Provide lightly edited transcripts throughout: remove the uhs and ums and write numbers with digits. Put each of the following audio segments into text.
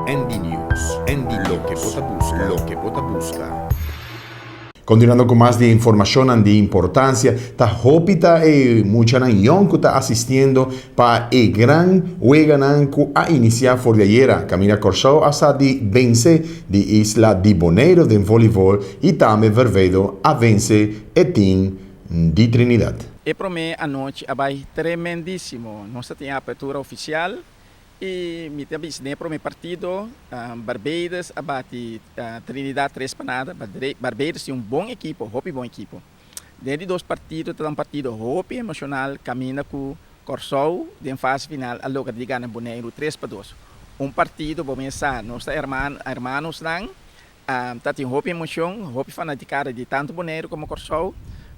ND News, ND Loke bo ta busca, loke bo ta busca. Continuando cu mas di informacionnan di importancia, ta hopi ta e muchanan yong cu ta asistiendo pa e gran weganan cu a inicia for di ayera. Caminda Corsou a sa di vence di isla di Boneiro den voleibol y tambe Vervedo a vence e team di Trinidad. E prome anochi a bay tremendisimo. Nos ta tin apertura oficial y mi ta bisa den e prome partido Barbados a bati Trinidad 3-0. Barbados tin un bon ekipo, hopi bon ekipo. Den di dos partido ta un partido hopi emocional caminda cu Corsou den fase final a logra di gana Boneiru 3-2. Un partido bo mesa nos ta hermanosnan, ta tin hopi emocion, hopi fanaticada di tanto Boneiru como Corsou.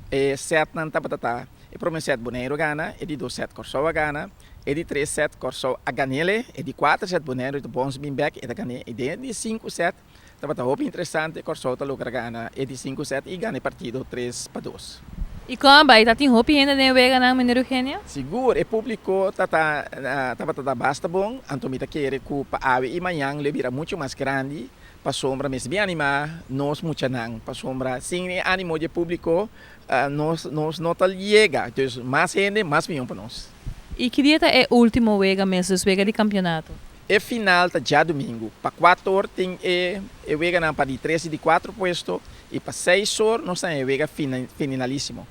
E setnan tabata ta e prome set Boneiru a gana, e di dos set Corsou a gana, e di tres set Corsou a ganele, e di cuater set Boneiru ta bounce bin back e ta gane, y den e di cinco set tabata hopi interesante, Corsou ta logra gana e di cinco set y gana e partido 3-2. Y con bay ta tin hopi hende den weganan, meneer Eugenio? Sigur, e publico tabata basta bon, anto mi ta kere cu pa awe y mañan lo bira mucho mas grandi, pasobra mes bien anima nos muchanan, pasobra sin e animo di publico nos no ta yega, dus mas hende, mas miyon pa nos. Y ki dia ta e ultimo wega mes, dus wega di campeonato? E final ta diadomingo. Pa 4 or tin e weganan pa di 3 y di 4 puesto y pa 6 or nos tin e wega finalísimo.